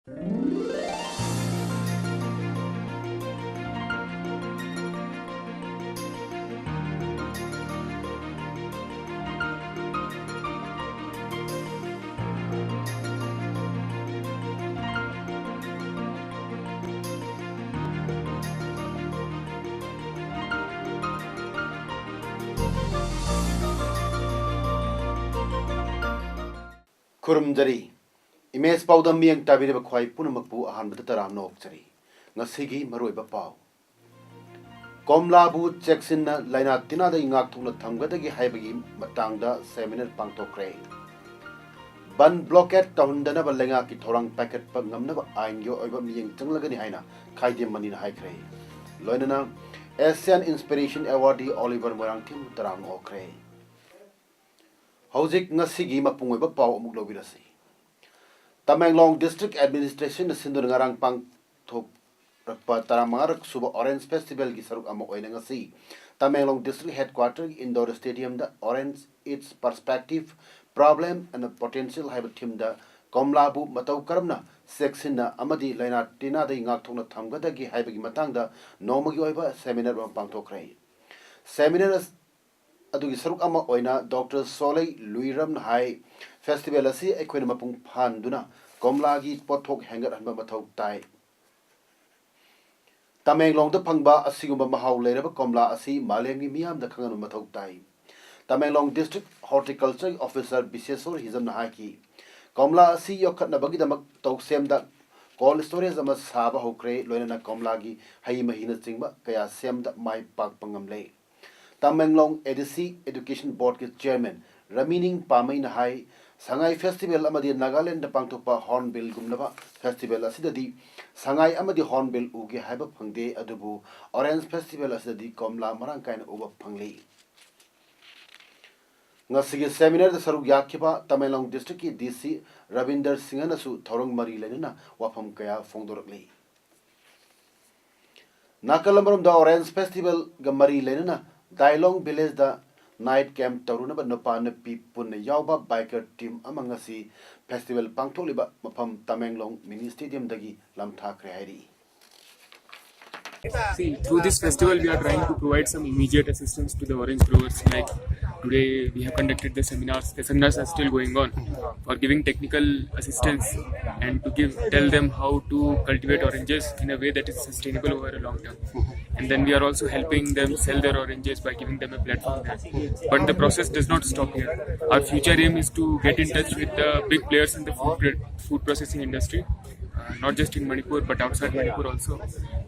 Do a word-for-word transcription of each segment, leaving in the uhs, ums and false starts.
ꯈꯨꯔꯨꯝꯖꯔꯤ꯫ Image ꯄꯥꯎꯗꯝ ꯃꯤꯠꯌꯦꯡ ꯇꯥꯕꯤꯔꯤꯕ ꯈ꯭ꯋꯥꯏ ꯄꯨꯝꯅꯃꯛꯄꯨ ꯑꯍꯥꯟꯕꯗ ꯇꯔꯥꯝꯅ ꯑꯣꯛꯆꯔꯤ꯫ ꯉꯁꯤꯒꯤ ꯃꯔꯨꯑꯣꯏꯕ ꯄꯥꯎ꯫ ꯀꯣꯝꯂꯥꯕꯨ ꯆꯦꯛꯁꯤꯟꯅ ꯂꯥꯏꯅꯥ ꯇꯤꯟꯅꯥꯗꯒꯤ ꯉꯥꯛꯊꯣꯛꯅ ꯊꯝꯒꯗꯒꯦ ꯍꯥꯏꯕꯒꯤ ꯃꯇꯥꯡꯗ ꯁꯦꯃꯤꯅꯥꯔ ꯄꯥꯡꯊꯣꯛꯈ꯭ꯔꯦ꯫ ꯕꯟ ꯕ꯭ꯂꯣꯀꯦꯠ ꯇꯧꯍꯟꯗꯅꯕ ꯂꯩꯉꯥꯛꯀꯤ ꯊꯧꯔꯥꯡ ꯄꯥꯏꯈꯠꯄ ꯉꯝꯅꯕ ꯑꯥꯏꯟꯒꯤ ꯑꯣꯏꯕ ꯃꯤꯠꯌꯦꯡ ꯆꯪꯂꯒꯅꯤ ꯍꯥꯏꯅ ꯈꯥꯏꯗꯦꯝ ꯃꯅꯤꯅ ꯍꯥꯏꯈ꯭ꯔꯦ꯫ ꯂꯣꯏꯅꯅ ꯑꯦꯁꯤꯌꯥꯟ ꯏꯟꯁꯄꯤꯔꯦꯁꯟ ꯑꯦꯋꯥꯔꯗꯤ ꯑꯣꯂꯤꯚꯔ ꯃꯣꯏꯔꯥꯡꯊꯦꯝꯕꯨ ꯇꯔꯥꯝꯅ ꯑꯣꯛꯈ꯭ꯔꯦ꯫ ꯍꯧꯖꯤꯛ ꯉꯁꯤꯒꯤ ꯃꯄꯨꯡ ꯑꯣꯏꯕ ꯄꯥꯎ ꯑꯃꯨꯛ ꯂꯧꯕꯤꯔꯁꯤ꯫ ꯇꯃꯦꯡꯂꯣꯡ ꯗꯤꯁꯇ꯭ꯔꯤꯛ ꯑꯦꯗꯃꯤꯅꯤꯁꯇ꯭ꯔꯦꯁꯟꯅ ꯁꯤꯟꯗꯨꯅ ꯉꯔꯥꯡ ꯄꯥꯡꯊꯣꯛꯂꯛꯄ ꯇꯔꯥꯃꯉꯥꯔꯛ ꯁꯨꯕ ꯑꯣꯔꯦꯟꯖ ꯐꯦꯁꯇꯤꯚꯦꯜꯒꯤ ꯁꯔꯨꯛ ꯑꯃ ꯑꯣꯏꯅ ꯉꯁꯤ ꯇꯃꯦꯡꯂꯣꯡ ꯗꯤꯁꯇ꯭ꯔꯤꯛ ꯍꯦꯗꯀ꯭ꯋꯥꯇꯔꯒꯤ ꯏꯟꯗꯣꯔ ꯁ꯭ꯇꯦꯗꯤꯌꯝꯗ Orange Its Perspective, Problem and Potential ꯍꯥꯏꯕ ꯊꯤꯝꯗ ꯀꯣꯝꯂꯥꯕꯨ ꯃꯇꯧ ꯀꯔꯝꯅ ꯆꯦꯛꯁꯤꯟꯅ ꯑꯃꯗꯤ ꯂꯥꯏꯅꯥ ꯇꯤꯟꯅꯥꯗꯒꯤ ꯉꯥꯛꯊꯣꯛꯅ ꯊꯝꯒꯗꯒꯦ ꯍꯥꯏꯕꯒꯤ ꯃꯇꯥꯡꯗ ꯅꯣꯡꯃꯒꯤ ꯑꯣꯏꯕ ꯁꯦꯃꯤꯅꯥꯔ ꯑꯃ ꯄꯥꯡꯊꯣꯛꯈ꯭ꯔꯦ꯫ ꯁꯦꯃꯤꯅꯥꯔ ꯑꯗꯨꯒꯤ ꯁꯔꯨꯛ ꯑꯃ ꯑꯣꯏꯅ ꯗꯣꯛꯇꯔ ꯁꯣꯂꯩ ꯂꯨꯏꯔꯝꯅ ꯍꯥꯏ, ꯐꯦꯁꯇꯤꯚꯦꯜ ꯑꯁꯤ ꯑꯩꯈꯣꯏꯅ ꯃꯄꯨꯡ ꯐꯥꯍꯟꯗꯨꯅ ꯀꯣꯝꯂꯥꯒꯤ ꯄꯣꯠꯊꯣꯛ ꯍꯦꯟꯒꯠꯍꯟꯕ ꯃꯊꯧ ꯇꯥꯏ꯫ ꯇꯃꯦꯡꯂꯣꯡꯗ ꯐꯪꯕ ꯑꯁꯤꯒꯨꯝꯕ ꯃꯍꯥꯎ ꯂꯩꯔꯕ ꯀꯣꯝꯂꯥ ꯑꯁꯤ ꯃꯥꯂꯦꯝꯒꯤ ꯃꯤꯌꯥꯝꯗ ꯈꯪꯍꯟꯕ ꯃꯊꯧ ꯇꯥꯏ꯫ ꯇꯃꯦꯡꯂꯣꯡ ꯗꯤꯁꯇ꯭ꯔꯤꯛ ꯍꯣꯔꯇꯤꯀꯜꯆꯔ ꯑꯣꯐꯤꯁꯥꯔ ꯕꯤꯁꯦꯁꯣꯔ ꯍꯤꯖꯝꯅ ꯍꯥꯏꯈꯤ, ꯀꯣꯝꯂꯥ ꯑꯁꯤ ꯌꯣꯛꯈꯠꯅꯕꯒꯤꯗꯃꯛ ꯇꯧꯁꯦꯝꯗ ꯀꯣꯜꯗ ꯁ꯭ꯇꯣꯔꯦꯖ ꯑꯃ ꯁꯥꯕ ꯍꯧꯈ꯭ꯔꯦ, ꯂꯣꯏꯅꯅ ꯀꯣꯝꯂꯥꯒꯤ ꯍꯩ ꯃꯍꯤꯅꯆꯤꯡꯕ ꯀꯌꯥ ꯁꯦꯝꯗ ꯃꯥꯏ ꯄꯥꯛꯄ ꯉꯝꯂꯦ꯫ ꯇꯃꯦꯡꯂꯣꯡ ꯑꯦ ꯗꯤ ꯁꯤ ꯑꯦꯗꯨꯀꯦꯁꯟ ꯕꯣꯔꯗꯀꯤ ꯆꯤꯌꯔꯃꯦꯟ ꯔꯃꯤꯅꯤꯡ ꯄꯥꯃꯩꯅ ꯍꯥꯏ, ꯁꯉꯥꯏ ꯐꯦꯁꯇꯤꯚꯦꯜ ꯑꯃꯗꯤ ꯅꯥꯒꯥꯂꯦꯟꯗ ꯄꯥꯡꯊꯣꯛꯄ ꯍꯣꯔꯟꯕꯤꯜꯒꯨꯝꯂꯕ ꯐꯦꯁꯇꯤꯚꯦꯜ ꯑꯁꯤꯗꯗꯤ ꯁꯉꯥꯏ ꯑꯃꯗꯤ ꯍꯣꯔꯟꯕꯤꯜ ꯎꯒꯦ ꯍꯥꯏꯕ ꯐꯪꯗꯦ, ꯑꯗꯨꯕꯨ ꯑꯣꯔꯦꯟꯖ ꯐꯦꯁꯇꯤꯚꯦꯜ ꯑꯁꯤꯗꯗꯤ ꯀꯣꯝꯂꯥ ꯃꯔꯥꯡ ꯀꯥꯏꯅ ꯎꯕ ꯐꯪꯂꯤ꯫ ꯉꯁꯤꯒꯤ ꯁꯦꯃꯤꯅꯥꯔꯗ ꯁꯔꯨꯛ ꯌꯥꯈꯤꯕ ꯇꯃꯦꯡꯂꯣꯡ ꯗꯤꯁꯇ꯭ꯔꯤꯛꯀꯤ ꯗꯤ ꯁꯤ ꯔꯕꯤꯟꯗꯔ ꯁꯤꯡꯍꯅꯁꯨ ꯊꯧꯔꯝ ꯃꯔꯤ ꯂꯩꯅꯅ ꯋꯥꯐꯝ ꯀꯌꯥ ꯐꯣꯡꯗꯣꯔꯛꯂꯤ꯫ ꯅꯥꯀꯜ ꯑꯃꯔꯣꯝꯗ ꯑꯣꯔꯦꯟꯖ ꯐꯦꯁꯇꯤꯚꯦꯜꯒ ꯃꯔꯤ ꯂꯩꯅꯅ ꯗꯥꯏꯂꯣꯡ ꯚꯤꯂꯦꯖꯗ Night camp ꯇꯧꯔꯨꯅꯕ ꯅꯨꯄꯥ ꯅꯨꯄꯤ ꯄꯨꯟꯅ ꯌꯥꯎꯕ biker team ꯑꯃ ꯉꯁꯤ festival ꯄꯥꯡꯊꯣꯛꯂꯤꯕ ꯃꯐꯝ ꯇꯃꯦꯡꯂꯣꯡ mini stadiumꯗꯒꯤ ꯂꯝꯊꯥꯈ꯭ꯔꯦ ꯍꯥꯏꯔꯤ꯫ See, through this festival, we are trying to provide some immediate assistance to the orange growers. Like today, we have conducted the seminars. The seminars are still going on for giving technical assistance and to give tell them how to cultivate oranges in a way that is sustainable over a long term. And then we are also helping them sell their oranges by giving them a platform there. But the process does not stop here. Our future aim is to get in touch with the big players in the food, food processing industry, uh, not just in Manipur but outside Manipur also.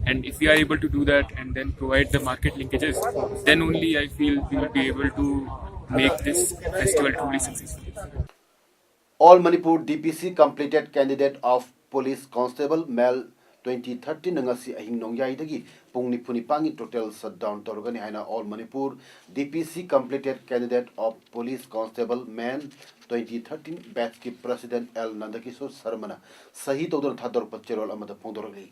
And if we are able to do that and then provide the market linkages, then only I feel we will be able to make this festival truly successful. All Manipur DPC completed candidate of police constable male twenty thirteen ꯅ ꯉꯁꯤ ꯑꯍꯤꯡ ꯅꯣꯡꯌꯥꯏꯗꯒꯤ ꯄꯨꯡ ꯅꯤꯐꯨ ꯅꯤꯄꯥꯟꯒꯤ total shutdown ꯇꯧꯔꯒꯅꯤ ꯍꯥꯏꯅ All Manipur DPC completed candidate of police constable male twenty thirteen batch ꯀꯤ president L ꯅꯟꯗꯀꯤꯁꯣꯔ ꯁꯔꯃꯅ ꯁꯍꯤ ꯇꯧꯗꯨꯅ ꯊꯥꯗꯣꯔꯛꯄ ꯆꯦꯔꯣꯜ ꯑꯃꯗ ꯐꯣꯡꯗꯣꯔꯛꯂꯤ꯫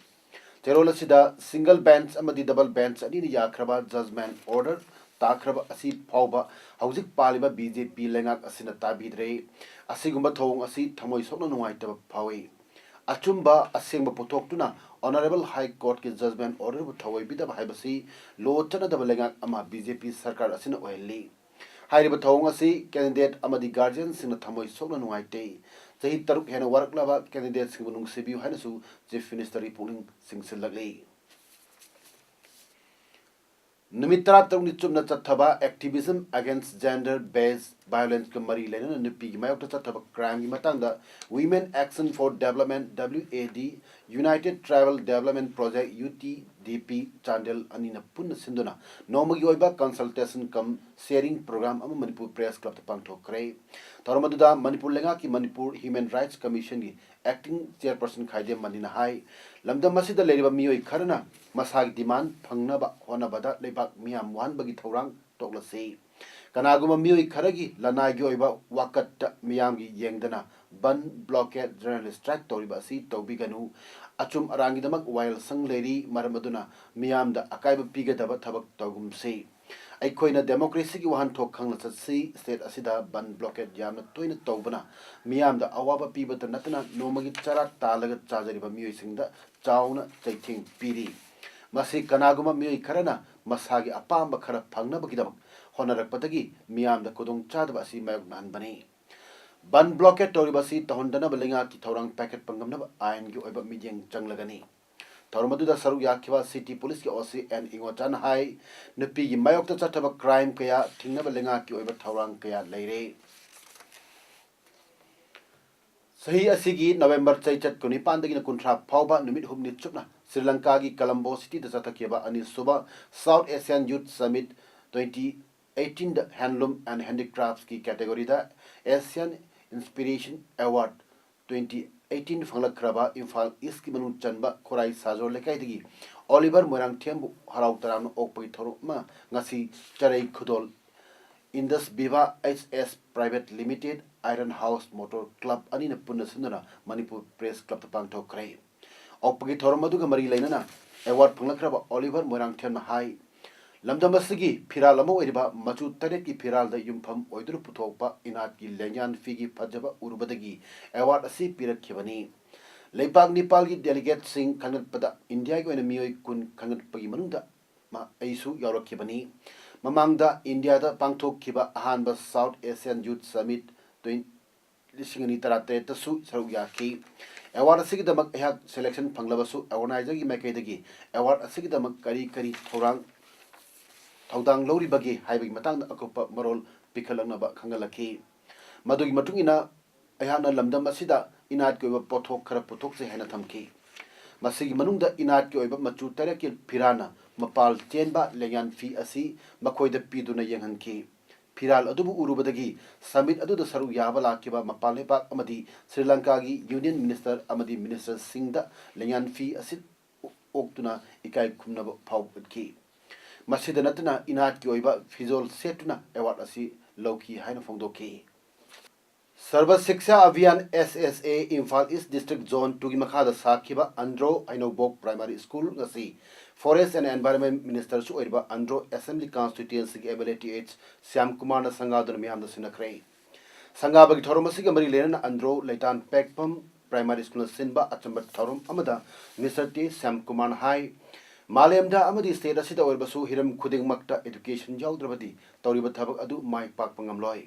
ꯆꯦꯔꯣꯜ ꯑꯁꯤꯗ single bench ꯑꯃꯗꯤ double bench ꯑꯅꯤꯅ ꯌꯥꯈ꯭ꯔꯕ judgment order ꯇꯥꯈ꯭ꯔꯕ ꯑꯁꯤ ꯐꯥꯎꯕ ꯍꯧꯖꯤꯛ ꯄꯥꯜꯂꯤꯕ BJP ꯂꯩꯉꯥꯛ ꯑꯁꯤꯅ ꯇꯥꯕꯤꯗ꯭ꯔꯦ꯫ ꯑꯁꯤꯒꯨꯝꯕ ꯊꯧꯑꯣꯡ ꯑꯁꯤ ꯊꯃꯣꯏ ꯁꯣꯛꯅ ꯅꯨꯡꯉꯥꯏꯇꯕ ꯐꯥꯎꯏ꯫ ꯑꯆꯨꯝꯕ ꯑꯁꯦꯡꯕ ꯄꯨꯊꯣꯛꯇꯨꯅ Honourable High Court ꯀꯤ judgment order ꯕꯨ ꯊꯑꯣꯏꯕꯤꯗꯕ ꯍꯥꯏꯕꯁꯤ ꯂꯣ ꯆꯠꯅꯗꯕ ꯂꯩꯉꯥꯛ ꯑꯃ BJP ꯁꯔꯀꯥꯔ ꯑꯁꯤꯅ ꯑꯣꯏꯍꯜꯂꯤ꯫ ꯍꯥꯏꯔꯤꯕ ꯊꯧꯑꯣꯡ ꯑꯁꯤ candidate ꯑꯃꯗꯤ guardian ꯁꯤꯡꯅ ꯊꯃꯣꯏ ꯁꯣꯛꯅ ꯅꯨꯡꯉꯥꯏꯇꯦ꯫ ꯆꯍꯤ ꯇꯔꯨꯛ ꯍꯦꯟꯅ ꯋꯥꯔꯛꯂꯕ candidate ꯁꯤꯡꯕꯨ ꯅꯨꯡꯁꯤꯕꯤꯌꯨ ꯍꯥꯏꯅꯁꯨ Chief Minister ꯅ ꯄꯨꯛꯅꯤꯡ ꯆꯤꯡꯁꯤꯜꯂꯛꯂꯤ꯫ ꯅꯨꯃꯤꯠ ꯇꯔꯥꯇꯔꯨꯛꯅꯤ ꯆꯨꯞꯅ ꯆꯠꯊꯕ activism against gender based violence ꯀ ꯃꯔꯤ ꯂꯩꯅꯅ ꯅꯨꯄꯤꯒꯤ ꯃꯥꯌꯣꯛꯇ ꯆꯠꯊꯕ crime ꯒꯤ ꯃꯇꯥꯡꯗ Women Action for Development, WAD, United Tribal Development Project, UTDP, Chandel ꯑꯅꯤꯅ ꯄꯨꯟꯅ ꯁꯤꯟꯗꯨꯅ ꯅꯣꯡꯃꯒꯤ ꯑꯣꯏꯕ consultation cum sharing program ꯑꯃ Manipur Press Club ꯇ ꯄꯥꯡꯊꯣꯛꯈ꯭ꯔꯦ꯫ ꯊꯧꯔꯝ ꯑꯗꯨꯗ ꯃꯅꯤꯄꯨꯔ ꯂꯩꯉꯥꯛꯀꯤ Manipur Human Rights Commission ꯒꯤ acting chairperson ꯈꯥꯏꯗꯦꯝ ꯃꯅꯤꯅ ꯍꯥꯏ, ꯂꯝꯗꯝ ꯑꯁꯤꯗ ꯂꯩꯔꯤꯕ ꯃꯤꯑꯣꯏ ꯈꯔꯅ ꯃꯁꯥꯒꯤ demand ꯐꯪꯅꯕ ꯍꯣꯠꯅꯕꯗ ꯂꯩꯕꯥꯛ ꯃꯤꯌꯥꯝ ꯋꯥꯍꯟꯕꯒꯤ ꯊꯧꯔꯥꯡ ꯇꯣꯛꯂꯁꯤ꯫ ꯀꯅꯥꯒꯨꯝꯕ ꯃꯤꯑꯣꯏ ꯈꯔꯒꯤ ꯂꯅꯥꯏꯒꯤ ꯑꯣꯏꯕ ꯋꯥꯀꯠꯇ ꯃꯤꯌꯥꯝꯒꯤ ꯌꯦꯡꯗꯅ ꯕꯟ, blockade, general strike ꯇꯧꯔꯤꯕ ꯑꯁꯤ ꯇꯧꯕꯤꯒꯅꯨ꯫ ꯑꯆꯨꯝ ꯑꯔꯥꯟꯒꯤꯗꯃꯛ ꯋꯥꯌꯦꯜꯁꯪ ꯂꯩꯔꯤ, ꯃꯔꯝ ꯑꯗꯨꯅ ꯃꯤꯌꯥꯝꯗ ꯑꯀꯥꯏꯕ ꯄꯤꯒꯗꯕ ꯊꯕꯛ ꯇꯧꯒꯨꯝꯁꯤ꯫ ꯑꯩꯈꯣꯏꯅ ꯗꯦꯃꯣꯀ꯭ꯔꯦꯁꯤꯒꯤ ꯋꯥꯍꯟꯊꯣꯛ ꯈꯪꯅ ꯆꯠꯁꯤ꯫ ꯁ꯭ꯇꯦꯠ ꯑꯁꯤꯗ ꯕꯟ ꯕ꯭ꯂꯣꯀꯦꯠ ꯌꯥꯝꯅ ꯇꯣꯏꯅ ꯇꯧꯕꯅ ꯃꯤꯌꯥꯝꯗ ꯑꯋꯥꯕ ꯄꯤꯕꯇ ꯅꯠꯇꯅ ꯅꯣꯡꯃꯒꯤ ꯆꯔꯥ ꯇꯥꯜꯂꯒ ꯆꯥꯖꯔꯤꯕ ꯃꯤꯑꯣꯏꯁꯤꯡꯗ ꯆꯥꯎꯅ ꯆꯩꯊꯦꯡ ꯄꯤꯔꯤ꯫ ꯃꯁꯤ ꯀꯅꯥꯒꯨꯝꯕ ꯃꯤꯑꯣꯏ ꯈꯔꯅ ꯃꯁꯥꯒꯤ ꯑꯄꯥꯝꯕ ꯈꯔ ꯐꯪꯅꯕꯒꯤꯗꯃꯛ ꯍꯣꯠꯅꯔꯛꯄꯗꯒꯤ ꯃꯤꯌꯥꯝꯗ ꯈꯨꯗꯣꯡꯆꯥꯗꯕ ꯑꯁꯤ ꯃꯥꯌꯣꯛꯅꯍꯟꯕꯅꯤ꯫ ꯕꯟ ꯕ꯭ꯂꯣꯀꯦꯠ ꯇꯧꯔꯤꯕ ꯑꯁꯤ ꯇꯧꯍꯟꯗꯅꯕ ꯂꯩꯉꯥꯛꯀꯤ ꯊꯧꯔꯥꯡ ꯄꯥꯏꯈꯠꯄ ꯉꯝꯅꯕ ꯑꯥꯏꯟꯒꯤ ꯑꯣꯏꯕ ꯃꯤꯠꯌꯦꯡ ꯆꯪꯂꯒꯅꯤ꯫ ꯊꯧꯔꯝ ꯑꯗꯨꯗ ꯁꯔꯨꯛ ꯌꯥꯈꯤꯕ ꯁꯤꯇꯤ ꯄꯨꯂꯤꯁꯀꯤ ꯑꯣ ꯁꯤ ꯑꯦꯟ ꯏꯉꯣꯆꯥꯅ ꯍꯥꯏ, ꯅꯨꯄꯤꯒꯤ ꯃꯥꯌꯣꯛꯇ ꯆꯠꯊꯕ ꯀ꯭ꯔꯥꯏꯝ ꯀꯌꯥ ꯊꯤꯡꯅꯕ ꯂꯩꯉꯥꯛꯀꯤ ꯑꯣꯏꯕ ꯊꯧꯔꯥꯡ ꯀꯌꯥ ꯂꯩꯔꯦ꯫ ꯆꯍꯤ ꯑꯁꯤꯒꯤ ꯅꯕꯦꯝꯕꯔ ꯆꯩꯆꯠ ꯀꯨꯟꯅꯤꯄꯥꯟꯗꯒꯤꯅ ꯀꯨꯟꯊ꯭ꯔꯥ ꯐꯥꯎꯕ ꯅꯨꯃꯤꯠ ꯍꯨꯝꯅꯤ ꯆꯨꯞꯅ ꯁ꯭ꯔꯤ ꯂꯪꯀꯥꯒꯤ ꯀꯂꯝꯕꯣ ꯁꯤꯇꯤꯗ ꯆꯠꯊꯈꯤꯕ ꯑꯅꯤꯁꯨꯕ South Asian Youth Summit twenty eighteen handloom and handicrafts ꯀꯤ category ꯗ Asian Inspiration Award twenty eighteen ꯐꯪꯂꯛꯈ꯭ꯔꯕ Imphal ꯏꯁꯀꯤ ꯃꯅꯨꯡ ꯆꯟꯕ ꯈꯣꯔꯥꯏ ꯁꯥꯖꯣꯔ ꯂꯩꯀꯥꯏꯗꯒꯤ ꯑꯣꯂꯤꯚꯔ ꯃꯣꯏꯔꯥꯡꯊꯦꯝꯕꯨ ꯍꯔꯥꯎ ꯇꯔꯥꯝꯅ ꯑꯣꯛꯄꯒꯤ ꯊꯧꯔꯝ ꯑꯃ ꯉꯁꯤ ꯆꯔꯩ ꯈꯨꯗꯣꯜ Indus Viva H S Private Limited, Iron House Motor Club ꯑꯅꯤꯅ ꯄꯨꯟꯅ ꯁꯤꯟꯗꯨꯅ ꯃꯅꯤꯄꯨꯔ ꯄ꯭ꯔꯦꯁ ꯀ꯭ꯂꯕꯇ ꯄꯥꯡꯊꯣꯛꯈ꯭ꯔꯦ꯫ ꯑꯣꯛꯄꯒꯤ ꯊꯧꯔꯝ ꯑꯗꯨꯒ ꯃꯔꯤ ꯂꯩꯅꯅ ꯑꯦꯋꯥꯔꯗ ꯐꯪꯂꯛꯈ꯭ꯔꯕ ꯑꯣꯂꯤꯚꯔ ꯃꯣꯏꯔꯥꯡꯊꯦꯝꯅ ꯍꯥꯏ, ꯂꯝꯗꯝ ꯑꯁꯤꯒꯤ ꯐꯤꯔꯥꯜ ꯑꯃ ꯑꯣꯏꯔꯤꯕ ꯃꯆꯨ ꯇꯔꯦꯠꯀꯤ ꯐꯤꯔꯥꯜꯗ ꯌꯨꯝꯐꯝ ꯑꯣꯏꯗꯨꯅ ꯄꯨꯊꯣꯛꯄ ꯏꯅꯥꯠꯀꯤ ꯂꯦꯡꯌꯥꯟ ꯐꯤꯒꯤ ꯐꯖꯕ ꯎꯔꯨꯕꯗꯒꯤ ꯑꯦꯋꯥꯔꯗ ꯑꯁꯤ ꯄꯤꯔꯛꯈꯤꯕꯅꯤ꯫ ꯂꯩꯄꯥꯛ ꯅꯤꯄꯥꯜꯒꯤ ꯗꯦꯂꯤꯒꯦꯠꯁꯤꯡ ꯈꯟꯒꯠꯄꯗ ꯏꯟꯗꯤꯌꯥꯒꯤ ꯑꯣꯏꯅ ꯃꯤꯑꯣꯏ ꯀꯨꯟ ꯈꯟꯒꯠꯄꯒꯤ ꯃꯅꯨꯡꯗ ꯃ-, ꯑꯩꯁꯨ ꯌꯥꯎꯔꯛꯈꯤꯕꯅꯤ꯫ ꯃꯃꯥꯡꯗ ꯏꯟꯗꯤꯌꯥꯗ ꯄꯥꯡꯊꯣꯛꯈꯤꯕ ꯑꯍꯥꯟꯕ South Asian Youth Summit ꯇ꯭ꯋꯦꯟ-, ꯂꯤꯁꯤꯡ ꯑꯅꯤ ꯇꯔꯥꯇꯔꯦꯠꯇꯁꯨ ꯁꯔꯨꯛ ꯌꯥꯈꯤ꯫ ꯑꯦꯋꯥꯔꯗ ꯑꯁꯤꯒꯤꯗꯃꯛ ꯑꯩꯍꯥꯛ ꯁꯦꯂꯦꯛꯁꯟ ꯐꯪꯂꯕꯁꯨ ꯑꯣꯔꯒꯅꯥꯏꯖꯔꯒꯤ ꯃꯥꯏꯀꯩꯗꯒꯤ ꯑꯦꯋꯥꯔꯗ ꯑꯁꯤꯒꯤꯗꯃꯛ ꯀꯔꯤ ꯀꯔꯤ ꯊꯧꯔꯥꯡ, ꯊꯧꯗꯥꯡ ꯂꯧꯔꯤꯕꯒꯦ ꯍꯥꯏꯕꯒꯤ ꯃꯇꯥꯡꯗ ꯑꯀꯨꯞꯄ ꯃꯔꯣꯜ ꯄꯤꯈꯠꯂꯛꯅꯕ ꯈꯪꯍꯜꯂꯛꯈꯤ꯫ ꯃꯗꯨꯒꯤ ꯃꯇꯨꯡ ꯏꯟꯅ ꯑꯩꯍꯥꯛꯅ ꯂꯝꯗꯝ ꯑꯁꯤꯗ ꯏꯅꯥꯠꯀꯤ ꯑꯣꯏꯕ ꯄꯣꯠꯊꯣꯛ ꯈꯔ ꯄꯨꯊꯣꯛꯆꯩ ꯍꯥꯏꯅ ꯊꯝꯈꯤ꯫ ꯃꯁꯤꯒꯤ ꯃꯅꯨꯡꯗ ꯏꯅꯥꯠꯀꯤ ꯑꯣꯏꯕ ꯃꯆꯨ ꯇꯔꯦꯠꯀꯤ ꯐꯤꯔꯥꯟꯅ ꯃꯄꯥꯜ ꯆꯦꯟꯕ ꯂꯦꯡꯌꯥꯟ ꯐꯤ ꯑꯁꯤ ꯃꯈꯣꯏꯗ ꯄꯤꯗꯨꯅ ꯌꯦꯡꯍꯟꯈꯤ꯫ ꯐꯤꯔꯥꯜ ꯑꯗꯨꯕꯨ ꯎꯔꯨꯕꯗꯒꯤ ꯁꯃꯤꯠ ꯑꯗꯨꯗ ꯁꯔꯨꯛ ꯌꯥꯕ ꯂꯥꯛꯈꯤꯕ ꯃꯄꯥꯟ ꯂꯩꯕꯥꯛ ꯑꯃꯗꯤ ꯁ꯭ꯔꯤ ꯂꯪꯀꯥꯒꯤ ꯌꯨꯅꯤꯌꯟ ꯃꯤꯅꯤꯁꯇꯔ ꯑꯃꯗꯤ ꯃꯤꯅꯤꯁꯇꯔꯁꯤꯡꯗ ꯂꯦꯡꯌꯥꯟ ꯐꯤ ꯑꯁꯤ ꯑꯣꯛꯇꯨꯅ ꯏꯀꯥꯏ ꯈꯨꯝꯅꯕ ꯐꯥꯎꯒꯠꯈꯤ꯫ ꯃꯁꯤꯗ ꯅꯠꯇꯅ ꯏꯅꯥꯠꯀꯤ ꯑꯣꯏꯕ ꯐꯤꯖꯣꯜ ꯁꯦꯠꯇꯨꯅ ꯑꯦꯋꯥꯔꯗ ꯑꯁꯤ ꯂꯧꯈꯤ ꯍꯥꯏꯅ ꯐꯣꯡꯗꯣꯛꯈꯤ꯫ Sarva Shiksha Abhiyan, S S A, Imphal east district zone ꯇꯨꯒꯤ ꯃꯈꯥꯗ ꯁꯥꯈꯤꯕ ꯑꯟꯗ꯭ꯔꯣ ꯍꯩꯅꯧꯕꯣꯛ ꯄ꯭ꯔꯥꯏꯃꯥꯔꯤ ꯁ꯭ꯀꯨꯜ ꯉꯁꯤ ꯐꯣꯔꯦꯁ ꯑꯦꯟ ꯑꯦꯟꯚꯥꯏꯔꯟꯃꯦꯟ ꯃꯤꯅꯤꯁꯇꯔꯁꯨ ꯑꯣꯏꯔꯤꯕ ꯑꯟꯗ꯭ꯔꯣ ꯑꯦꯁꯦꯝꯕ꯭ꯂꯤ ꯀꯟꯁꯇꯤꯇ꯭ꯌꯨꯑꯦꯟꯁꯤꯒꯤ M L A T H Shyam ꯀꯨꯃꯥꯔꯅ ꯁꯪꯒꯥꯗꯨꯅ ꯃꯤꯌꯥꯝꯗ ꯁꯤꯟꯅꯈ꯭ꯔꯦ꯫ ꯁꯪꯒꯥꯕꯒꯤ ꯊꯧꯔꯝ ꯑꯁꯤꯒ ꯃꯔꯤ ꯂꯩꯅꯅ ꯑꯟꯗ꯭ꯔꯣ ꯂꯩꯇꯥꯟ ꯄꯦꯛꯐꯝ ꯄ꯭ꯔꯥꯏꯃꯥꯔꯤ ꯁ꯭ꯀꯨꯜꯅ ꯁꯤꯟꯕ ꯑꯆꯝꯕ ꯊꯧꯔꯝ ꯑꯃꯗ ꯃꯤꯁꯇꯔ ꯇꯤ ꯁ꯭ꯌꯥꯝ ꯀꯨꯃꯥꯔꯅ ꯍꯥꯏ, ꯃꯥꯂꯦꯝꯗ ꯑꯃꯗꯤ ꯁ꯭ꯇꯦꯠ ꯑꯁꯤꯗ ꯑꯣꯏꯔꯕꯁꯨ ꯍꯤꯔꯝ ꯈꯨꯗꯤꯡꯃꯛꯇ ꯏꯗꯨꯀꯦꯁꯟ ꯌꯥꯎꯗ꯭ꯔꯕꯗꯤ ꯇꯧꯔꯤꯕ ꯊꯕꯛ ꯑꯗꯨ ꯃꯥꯏ ꯄꯥꯛꯄ ꯉꯝꯂꯣꯏ꯫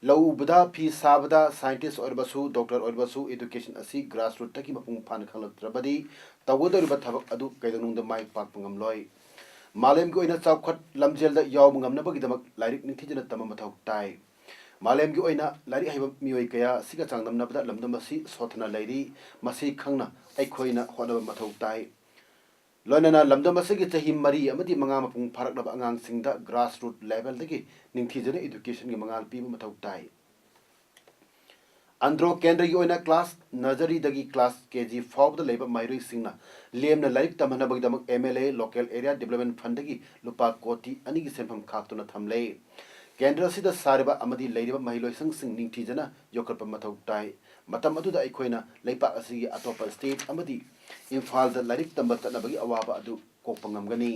ꯂꯧ ꯎꯕꯗ, ꯐꯤ ꯁꯥꯕꯗ, ꯁꯥꯏꯟꯇꯤꯁ ꯑꯣꯏꯔꯕꯁꯨ, ꯗꯣꯛꯇꯔ ꯑꯣꯏꯔꯕꯁꯨ, ꯏꯗꯨꯀꯦꯁꯟ ꯑꯁꯤ ꯒ꯭ꯔꯥꯁꯔꯨꯠꯇꯒꯤ ꯃꯄꯨꯡ ꯐꯥꯅ ꯈꯪꯂꯛꯇ꯭ꯔꯕꯗꯤ ꯇꯧꯒꯗꯧꯔꯤꯕ ꯊꯕꯛ ꯑꯗꯨ ꯀꯩꯗꯧꯅꯨꯡꯗ ꯃꯥꯏ ꯄꯥꯛꯄ ꯉꯝꯂꯣꯏ꯫ ꯃꯥꯂꯦꯝꯒꯤ ꯑꯣꯏꯅ ꯆꯥꯎꯈꯠ ꯂꯝꯖꯦꯜꯗ ꯌꯥꯎꯕ ꯉꯝꯅꯕꯒꯤꯗꯃꯛ ꯂꯥꯏꯔꯤꯛ ꯅꯤꯡꯊꯤꯖꯅ ꯇꯝꯕ ꯃꯊꯧ ꯇꯥꯏ꯫ ꯃꯥꯂꯦꯝꯒꯤ ꯑꯣꯏꯅ ꯂꯥꯏꯔꯤꯛ ꯍꯩꯕ ꯃꯤꯑꯣꯏ ꯀꯌꯥ ꯑꯁꯤꯒ ꯆꯥꯡꯗꯝꯅꯕꯗ ꯂꯝꯗꯝ ꯑꯁꯤ ꯁꯣꯠꯊꯅ ꯂꯩꯔꯤ꯫ ꯃꯁꯤ ꯈꯪꯅ ꯑꯩꯈꯣꯏꯅ ꯍꯣꯠꯅꯕ ꯃꯊꯧ ꯇꯥꯏ꯫ ꯂꯣꯏꯅꯅ ꯂꯝꯗꯝ ꯑꯁꯤꯒꯤ ꯆꯍꯤ ꯃꯔꯤ ꯑꯃꯗꯤ ꯃꯉꯥ ꯃꯄꯨꯡ ꯐꯥꯔꯛꯂꯕ ꯑꯉꯥꯡꯁꯤꯡꯗ ꯒ꯭ꯔꯥꯁꯔꯨꯠ ꯂꯦꯚꯦꯜꯗꯒꯤ ꯅꯤꯡꯊꯤꯖꯅ ꯏꯗꯨꯀꯦꯁꯟꯒꯤ ꯃꯉꯥꯜ ꯄꯤꯕ ꯃꯊꯧ ꯇꯥꯏ꯫ ꯑꯟꯗ꯭ꯔꯣ ꯀꯦꯟꯗ꯭ꯔꯒꯤ ꯑꯣꯏꯅ ꯀ꯭ꯂꯥꯁ ꯅꯔꯖꯔꯤꯗꯒꯤ ꯀ꯭ꯂꯥꯁ K G ꯐꯥꯎꯕꯗ ꯂꯩꯕ ꯃꯍꯩꯔꯣꯏꯁꯤꯡꯅ ꯂꯦꯝꯅ ꯂꯥꯏꯔꯤꯛ ꯇꯝꯍꯟꯅꯕꯒꯤꯗꯃꯛ M L A Local Area Development Fundꯗꯒꯤ ꯂꯨꯄꯥ ꯀꯣꯇꯤ ꯑꯅꯤꯒꯤ ꯁꯦꯟꯐꯝ ꯈꯥꯛꯇꯨꯅ ꯊꯝꯂꯦ꯫ ꯀꯦꯟꯗ꯭ꯔ ꯑꯁꯤꯗ ꯁꯥꯔꯤꯕ ꯑꯃꯗꯤ ꯂꯩꯔꯤꯕ ꯃꯍꯩꯂꯣꯏꯁꯪꯁꯤꯡ ꯅꯤꯡꯊꯤꯖꯅ ꯌꯣꯛꯈꯠꯄ ꯃꯊꯧ ꯇꯥꯏ꯫ ꯃꯇꯝ ꯑꯗꯨꯗ ꯑꯩꯈꯣꯏꯅ ꯂꯩꯄꯥꯛ ꯑꯁꯤꯒꯤ ꯑꯇꯣꯞꯄ ꯁ꯭ꯇꯦꯠ ꯑꯃꯗꯤ ꯏꯝꯐꯥꯜꯗ ꯂꯥꯏꯔꯤꯛ ꯇꯝꯕ ꯆꯠꯅꯕꯒꯤ ꯑꯋꯥꯕ ꯑꯗꯨ ꯀꯣꯛꯄ ꯉꯝꯒꯅꯤ꯫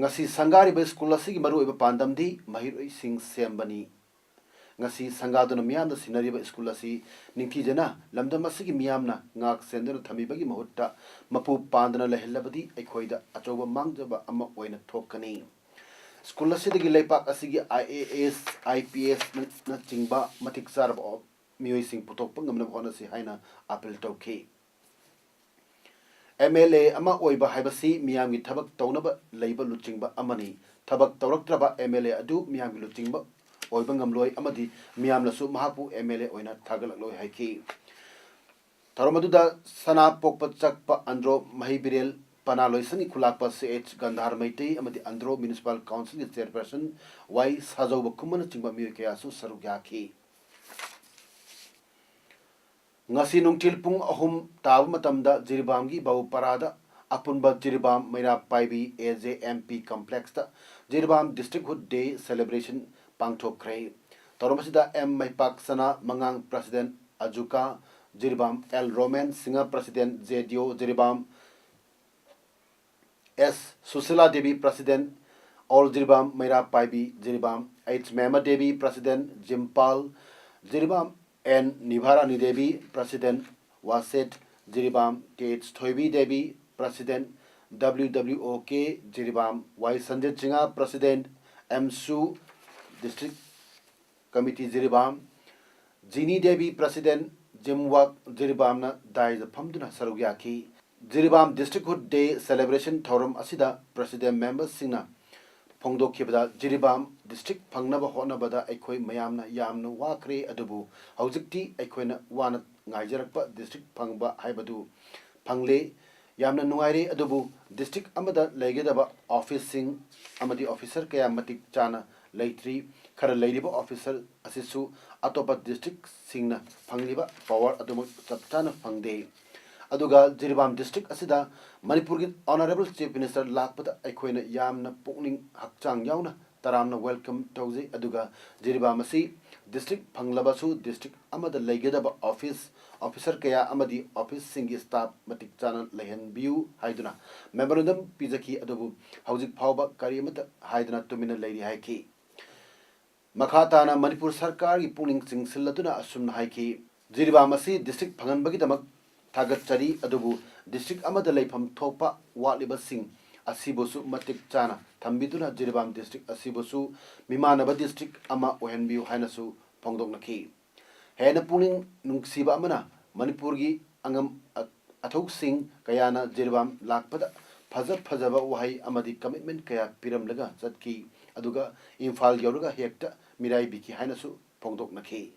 ꯉꯁꯤ ꯁꯪꯒꯥꯔꯤꯕ ꯁ꯭ꯀꯨꯜ ꯑꯁꯤꯒꯤ ꯃꯔꯨꯑꯣꯏꯕ ꯄꯥꯟꯗꯝꯗꯤ ꯃꯍꯩꯔꯣꯏꯁꯤꯡ ꯁꯦꯝꯕꯅꯤ꯫ ꯉꯁꯤ ꯁꯪꯒꯥꯗꯨꯅ ꯃꯤꯌꯥꯝꯅ ꯁꯤꯟꯅꯔꯤꯕ ꯁ꯭ꯀꯨꯜ ꯑꯁꯤ ꯅꯤꯡꯊꯤꯖꯅ ꯂꯝꯗꯝ ꯑꯁꯤꯒꯤ ꯃꯤꯌꯥꯝꯅ ꯉꯥꯛ ꯁꯦꯟꯗꯨꯅ ꯊꯝꯕꯤꯕꯒꯤ ꯃꯍꯨꯠꯇ ꯃꯄꯨ ꯄꯥꯟꯗꯅ ꯂꯩꯍꯜꯂꯕꯗꯤ ꯑꯩꯈꯣꯏꯗ ꯑꯆꯧꯕ ꯃꯥꯡꯖꯕ ꯑꯃ ꯑꯣꯏꯅ ꯊꯣꯛꯀꯅꯤ꯫ ꯁ꯭ꯀꯨꯜ ꯑꯁꯤꯗꯒꯤ ꯂꯩꯄꯥꯛ ꯑꯁꯤꯒꯤ I A S, I P S ꯅꯆꯤꯡꯕ ꯃꯇꯤꯛ ꯆꯥꯔꯕ ꯃꯤꯑꯣꯏꯁꯤꯡ ꯄꯨꯊꯣꯛꯄ ꯉꯝꯅꯕ ꯍꯣꯠꯅꯁꯤ ꯍꯥꯏꯅ ꯑꯥꯄꯤꯜ ꯇꯧꯈꯤ꯫ M L A ꯑꯃ ꯑꯣꯏꯕ ꯍꯥꯏꯕꯁꯤ ꯃꯤꯌꯥꯝꯒꯤ ꯊꯕꯛ ꯇꯧꯅꯕ ꯂꯩꯕ ꯂꯨꯆꯤꯡꯕ ꯑꯃꯅꯤ꯫ ꯊꯕꯛ ꯇꯧꯔꯛꯇ꯭ꯔꯕ M L A ꯑꯗꯨ ꯃꯤꯌꯥꯝꯒꯤ ꯂꯨꯆꯤꯡꯕ ꯑꯣꯏꯕ ꯉꯝꯂꯣꯏ ꯑꯃꯗꯤ ꯃꯤꯌꯥꯝꯅꯁꯨ ꯃꯍꯥꯛꯄꯨ M L A ꯑꯣꯏꯅ ꯊꯥꯒꯠꯂꯛꯂꯣꯏ ꯍꯥꯏꯈꯤ꯫ ꯊꯧꯔꯝ ꯑꯗꯨꯗ ꯁꯅꯥ ꯄꯣꯛꯄ ꯆꯛꯄ ꯑꯟꯗ꯭ꯔꯣ ꯃꯍꯩꯕꯤꯔꯦꯜ ꯄꯅꯥ ꯂꯣꯏꯁꯪꯒꯤ ꯈꯨꯂꯥꯛꯄ C H ꯒꯟꯙꯥꯔ ꯃꯩꯇꯩ ꯑꯃꯗꯤ ꯑꯟꯗ꯭ꯔꯣ ꯃ꯭ꯌꯨꯅꯤꯁꯤꯄꯥꯜ ꯀꯥꯎꯟꯁꯤꯜꯒꯤ ꯆꯦꯌꯔꯄꯔꯁꯟ ꯋꯥꯏ ꯁꯥꯖꯧꯕ ꯈꯨꯃꯟꯅꯆꯤꯡꯕ ꯃꯤꯑꯣꯏ ꯀꯌꯥꯁꯨ ꯁꯔꯨꯛ ꯌꯥꯈꯤ꯫ ꯉꯁꯤ ꯅꯨꯡꯊꯤꯜ ꯄꯨꯡ ꯑꯍꯨꯝ ꯇꯥꯕ ꯃꯇꯝꯗ ꯖꯤꯔꯤꯕꯥꯝꯒꯤ ꯕꯥꯕꯨꯄꯥꯔꯥꯗ ꯑꯄꯨꯟꯕ Jiribam Meira ꯄꯥꯏꯕꯤ A J M P complexꯇ Jiribam District Hood Day celebration ꯄꯥꯡꯊꯣꯛꯈ꯭ꯔꯦ꯫ ꯊꯧꯔꯝ ꯑꯁꯤꯗ ꯑꯦꯝ ꯃꯩꯄꯥꯛꯁꯅꯥ ꯃꯉꯥꯡ, President ꯑꯖꯨꯀꯥ Jiribam, L Romen Singha, President J D O Jiribam, S Sushila Devi, President All Jiribam, Meira Paibi Jiribam, H Mema Devi, President ꯖꯤꯝꯄꯥꯜ ꯖꯤꯔꯤꯕꯥꯝ, ꯑꯦꯟ ꯅꯤꯚꯥꯔꯥꯅꯤ ꯗꯦꯕꯤ, President ꯋꯥꯁꯦꯠ Jiribam, K H Thoibi Devi, President W W ꯑꯣ ꯀꯦ ꯖꯤꯔꯤꯕꯥꯝ, ꯋꯥꯏ Sanjit Singh, President ꯑꯦꯝꯁꯨ District Committee Jiribam, ꯖꯤꯅꯤ Devi, President ꯖꯤꯝꯋꯥꯛ ꯖꯤꯔꯤꯕꯥꯝꯅ ꯗꯥꯏꯗ ꯐꯝꯗꯨꯅ ꯁꯔꯨꯛ ꯌꯥꯈꯤ꯫ ꯖꯤꯔꯤꯕꯥꯝ Districthood Day Celebration ꯊꯧꯔꯝ ꯑꯁꯤꯗ President memberꯁꯤꯡꯅ ꯐꯣꯡꯗꯣꯛꯈꯤꯕꯗ, ꯖꯤꯔꯤꯕꯥꯝ district ꯐꯪꯅꯕ ꯍꯣꯠꯅꯕꯗ ꯑꯩꯈꯣꯏ ꯃꯌꯥꯝꯅ ꯌꯥꯝꯅ ꯋꯥꯈ꯭ꯔꯦ, ꯑꯗꯨꯕꯨ ꯍꯧꯖꯤꯛꯇꯤ ꯑꯩꯈꯣꯏꯅ ꯋꯥꯅ ꯉꯥꯏꯖꯔꯛꯄ district ꯐꯪꯕ ꯍꯥꯏꯕꯗꯨ ꯐꯪꯂꯦ꯫ ꯌꯥꯝꯅ ꯅꯨꯡꯉꯥꯏꯔꯦ, ꯑꯗꯨꯕꯨ district ꯑꯃꯗ ꯂꯩꯒꯗꯕ officeꯁꯤꯡ ꯑꯃꯗꯤ officer ꯀꯌꯥ ꯃꯇꯤꯛ ꯆꯥꯅ ꯂꯩꯇ꯭ꯔꯤ꯫ ꯈꯔ ꯂꯩꯔꯤꯕ officer ꯑꯁꯤꯁꯨ ꯑꯇꯣꯞꯄ districtꯁꯤꯡꯅ ꯐꯪꯂꯤꯕ power ꯑꯗꯨꯃꯛ ꯆꯞ ꯆꯥꯅ ꯐꯪꯗꯦ꯫ ꯑꯗꯨꯒ ꯖꯤꯔꯤꯕꯥꯝ district ꯑꯁꯤꯗ ꯃꯅꯤꯄꯨꯔꯒꯤ Honourable Chief Minister ꯂꯥꯛꯄꯗ ꯑꯩꯈꯣꯏꯅ ꯌꯥꯝꯅ ꯄꯨꯛꯅꯤꯡ ꯍꯛꯆꯥꯡ ꯌꯥꯎꯅ ꯇꯔꯥꯝꯅ welcome ꯇꯧꯖꯩ꯫ ꯑꯗꯨꯒ ꯖꯤꯔꯤꯕꯥꯝ ꯑꯁꯤ district ꯐꯪꯂꯕꯁꯨ district ꯑꯃꯗ ꯂꯩꯒꯗꯕ office, officer ꯀꯌꯥ ꯑꯃꯗꯤ officeꯁꯤꯡꯒꯤ staff ꯃꯇꯤꯛ ꯆꯥꯅ ꯂꯩꯍꯟꯕꯤꯌꯨ ꯍꯥꯏꯗꯨꯅ memorandum ꯄꯤꯖꯈꯤ꯫ ꯑꯗꯨꯕꯨ ꯍꯧꯖꯤꯛ ꯐꯥꯎꯕ ꯀꯔꯤ ꯑꯃꯠꯇ ꯍꯥꯏꯗꯅ ꯇꯨꯃꯤꯟꯅ ꯂꯩꯔꯤ ꯍꯥꯏꯈꯤ꯫ ꯃꯈꯥ ꯇꯥꯅ ꯃꯅꯤꯄꯨꯔ ꯁꯔꯀꯥꯔꯒꯤ ꯄꯨꯛꯅꯤꯡ ꯆꯤꯡꯁꯤꯜꯂꯗꯨꯅ ꯑꯁꯨꯝꯅ ꯍꯥꯏꯈꯤ, ꯖꯤꯔꯤꯕꯥꯝ ꯑꯁꯤ district ꯐꯪꯍꯟꯕꯒꯤꯗꯃꯛ ꯊꯥꯒꯠꯆꯔꯤ, ꯑꯗꯨꯕꯨ district ꯑꯃꯗ ꯂꯩꯐꯝ ꯊꯣꯛꯄ ꯋꯥꯠꯂꯤꯕꯁꯤꯡ ꯑꯁꯤꯕꯨꯁꯨ ꯃꯇꯤꯛ ꯆꯥꯅ ꯊꯝꯕꯤꯗꯨꯅ ꯖꯤꯔꯤꯕꯥꯝ district ꯑꯁꯤꯕꯨꯁꯨ ꯃꯤꯃꯥꯟꯅꯕ district ꯑꯃ ꯑꯣꯏꯍꯟꯕꯤꯌꯨ ꯍꯥꯏꯅꯁꯨ ꯐꯣꯡꯗꯣꯛꯅꯈꯤ꯫ ꯍꯦꯟꯅ ꯄꯨꯛꯅꯤꯡ ꯅꯨꯡꯁꯤꯕ ꯑꯃꯅ, ꯃꯅꯤꯄꯨꯔꯒꯤ ꯑꯉꯝ ꯑ-, ꯑꯊꯧꯁꯤꯡ ꯀꯌꯥꯅ ꯖꯤꯔꯤꯕꯥꯝ ꯂꯥꯛꯄꯗ ꯐꯖ ꯐꯖꯕ ꯋꯥꯍꯩ ꯑꯃꯗꯤ commitment ꯀꯌꯥ ꯄꯤꯔꯝꯂꯒ ꯆꯠꯈꯤ, ꯑꯗꯨꯒ ꯏꯝꯐꯥꯜ ꯌꯧꯔꯒ ꯍꯦꯛꯇ ꯃꯤꯔꯥꯏꯕꯤꯈꯤ ꯍꯥꯏꯅꯁꯨ ꯐꯣꯡꯗꯣꯛꯅꯈꯤ꯫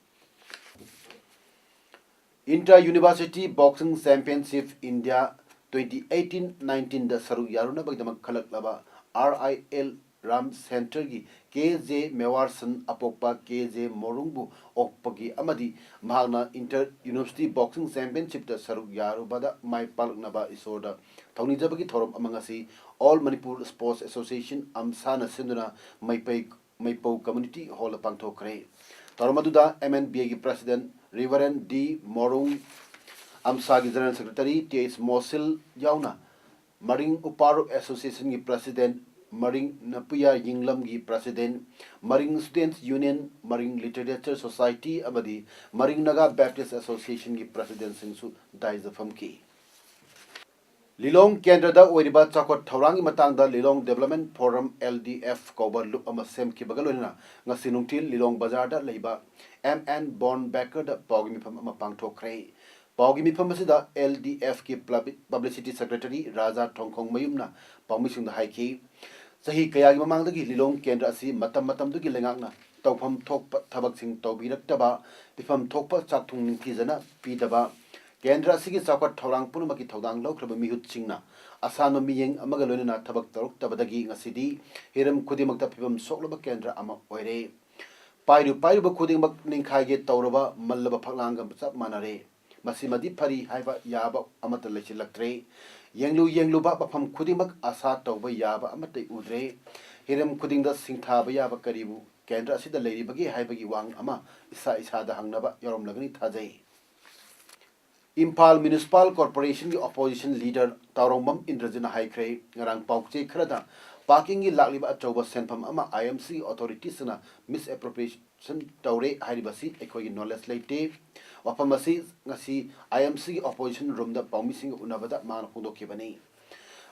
Inter University Boxing Championship India twenty eighteen nineteenꯗ ꯁꯔꯨꯛ ꯌꯥꯔꯨꯅꯕꯒꯤꯗꯃꯛ ꯈꯜꯂꯛꯂꯕ R I L Ram Centreꯒꯤ ꯀꯦ ꯖꯦ ꯃꯦꯋꯥꯔꯁꯟ ꯑꯄꯣꯛꯄ ꯀꯦ ꯖꯦ ꯃꯣꯔꯨꯡꯕꯨ ꯑꯣꯛꯄꯒꯤ ꯑꯃꯗꯤ ꯃꯍꯥꯛꯅ Inter University Boxing Championshipꯇ ꯁꯔꯨꯛ ꯌꯥꯔꯨꯕꯗ ꯃꯥꯏ ꯄꯥꯛꯂꯛꯅꯕ ꯏꯁꯣꯔꯗ ꯊꯧꯅꯤꯖꯕꯒꯤ ꯊꯧꯔꯝ ꯑꯃ ꯉꯁꯤ All Manipur Sports Association, ꯑꯝꯁꯥꯅ ꯁꯤꯟꯗꯨꯅ ꯃꯩꯄꯩ ꯃꯩꯄꯧ Community Hallꯗ ꯄꯥꯡꯊꯣꯛꯈ꯭ꯔꯦ꯫ ꯊꯧꯔꯝ ꯑꯗꯨꯗ M N B Aꯒꯤ President Reverend D Morung, ꯑꯝꯁꯥꯒꯤ General Secretary T H Mosil ꯌꯥꯎꯅ ꯃꯔꯤꯡ ꯎꯄꯥꯔꯨꯞ Associationꯒꯤ President, ꯃꯔꯤꯡ ꯅꯄꯨꯌꯥ ꯌꯤꯡꯂꯝꯒꯤ President, ꯃꯔꯤꯡ Students Union, ꯃꯔꯤꯡ Literature Society ꯑꯃꯗꯤ ꯃꯔꯤꯡ Naga Baptist Associationꯒꯤ Presidentꯁꯤꯡꯁꯨ ꯗꯥꯏꯁꯇ ꯐꯝꯈꯤ꯫ ꯂꯤꯂꯣꯡ ꯀꯦꯟꯗ꯭ꯔꯗ ꯑꯣꯏꯔꯤꯕ ꯆꯥꯎꯈꯠ ꯊꯧꯔꯥꯡꯒꯤ ꯃꯇꯥꯡꯗ ꯂꯤꯂꯣꯡ Development Forum, L D F, ꯀꯧꯕ ꯂꯨꯞ ꯑꯃ ꯁꯦꯝꯈꯤꯕꯒ ꯂꯣꯏꯅꯅ ꯉꯁꯤ ꯅꯨꯡꯊꯤꯜ ꯂꯤꯂꯣꯡ ꯕꯖꯥꯔꯗ ꯂꯩꯕ M N Born Bakerꯗ ꯄꯥꯎꯒꯤ ꯃꯤꯐꯝ ꯑꯃ ꯄꯥꯡꯊꯣꯛꯈ꯭ꯔꯦ꯫ ꯄꯥꯎꯒꯤ ꯃꯤꯐꯝ ꯑꯁꯤꯗ L D Fꯀꯤ Publi-, Publicity Secretary ꯔꯥꯖꯥ ꯊꯣꯡꯈꯣꯡꯃꯌꯨꯝꯅ ꯄꯥꯎꯃꯤꯁꯤꯡꯗ ꯍꯥꯏꯈꯤ, ꯆꯍꯤ ꯀꯌꯥꯒꯤ ꯃꯃꯥꯡꯗꯒꯤ ꯂꯤꯂꯣꯡ ꯀꯦꯟꯗ꯭ꯔ ꯑꯁꯤ ꯃꯇꯝ ꯃꯇꯝꯗꯨꯒꯤ ꯂꯩꯉꯥꯛꯅ ꯇꯧꯐꯝ ꯊꯣꯛꯄ ꯊꯕꯛꯁꯤꯡ ꯇꯧꯕꯤꯔꯛꯇꯕ, ꯄꯤꯐꯝ ꯊꯣꯛꯄ ꯆꯥꯛꯊꯨꯡ ꯅꯤꯡꯊꯤꯖꯅ ꯄꯤꯗꯕ, ꯀꯦꯟꯗ꯭ꯔ ꯑꯁꯤꯒꯤ ꯆꯥꯎꯈꯠ ꯊꯧꯔꯥꯡ ꯄꯨꯝꯅꯃꯛꯀꯤ ꯊꯧꯗꯥꯡ ꯂꯧꯈ꯭ꯔꯕ ꯃꯤꯍꯨꯠꯁꯤꯡꯅ ꯑꯁꯥꯟꯕ ꯃꯤꯠꯌꯦꯡ ꯑꯃꯒ ꯂꯣꯏꯅꯅ ꯊꯕꯛ ꯇꯧꯔꯛꯇꯕꯗꯒꯤ ꯉꯁꯤꯗꯤ ꯍꯤꯔꯝ ꯈꯨꯗꯤꯡꯃꯛꯇ ꯐꯤꯕꯝ ꯁꯣꯛꯂꯕ ꯀꯦꯟꯗ꯭ꯔ ꯑꯃ ꯑꯣꯏꯔꯦ꯫ ꯄꯥꯏꯔꯨ ꯄꯥꯏꯔꯨꯕ ꯈꯨꯗꯤꯡꯃꯛ ꯅꯤꯡꯈꯥꯏꯒꯦ ꯇꯧꯔꯕ ꯃꯜꯂꯕ ꯐꯛꯂꯥꯡꯒ ꯆꯞ ꯃꯥꯟꯅꯔꯦ꯫ ꯃꯁꯤꯃꯗꯤ ꯐꯔꯤ ꯍꯥꯏꯕ ꯌꯥꯕ ꯑꯃꯠꯇ ꯂꯩꯁꯤꯜꯂꯛꯇ꯭ꯔꯦ꯫ ꯌꯦꯡꯂꯨ ꯌꯦꯡꯂꯨꯕ ꯃꯐꯝ ꯈꯨꯗꯤꯡꯃꯛ ꯑꯁꯥ ꯇꯧꯕ ꯌꯥꯕ ꯑꯃꯠꯇ ꯎꯗ꯭ꯔꯦ꯫ ꯍꯤꯔꯝ ꯈꯨꯗꯤꯡꯗ ꯁꯤꯡꯊꯥꯕ ꯌꯥꯕ ꯀꯔꯤꯕꯨ ꯀꯦꯟꯗ꯭ꯔ ꯑꯁꯤꯗ ꯂꯩꯔꯤꯕꯒꯦ ꯍꯥꯏꯕꯒꯤ ꯋꯥꯍꯪ ꯑꯃ ꯏꯁꯥ ꯏꯁꯥꯗ ꯍꯪꯅꯕ ꯌꯥꯎꯔꯝꯂꯒꯅꯤ ꯊꯥꯖꯩ꯫ ꯏꯝꯐꯥꯜ Municipal Corporationꯒꯤ Opposition Leader ꯇꯥꯎꯔꯣꯡꯕꯝ ꯏꯟꯗ꯭ꯔꯖꯤꯠꯅ ꯍꯥꯏꯈ꯭ꯔꯦ, ꯉꯔꯥꯡ ꯄꯥꯎꯆꯦ ꯈꯔꯗ ꯄꯥꯔꯀꯤꯡꯒꯤ ꯂꯥꯛꯂꯤꯕ ꯑꯆꯧꯕ ꯁꯦꯟꯐꯝ ꯑꯃ I M Cꯒꯤ authorities ꯁꯤꯡꯅ misappropriation ꯇꯧꯔꯦ ꯍꯥꯏꯔꯤꯕꯁꯤ ꯑꯩꯈꯣꯏꯒꯤ knowledge ꯂꯩꯇꯦ꯫ ꯋꯥꯐꯝ ꯑꯁꯤ ꯉꯁꯤ I M Cꯒꯤ opposition roomꯗ ꯄꯥꯎꯃꯤꯁꯤꯡꯒ ꯎꯅꯕꯗ ꯃꯥꯅ ꯐꯣꯡꯗꯣꯛꯈꯤꯕꯅꯤ꯫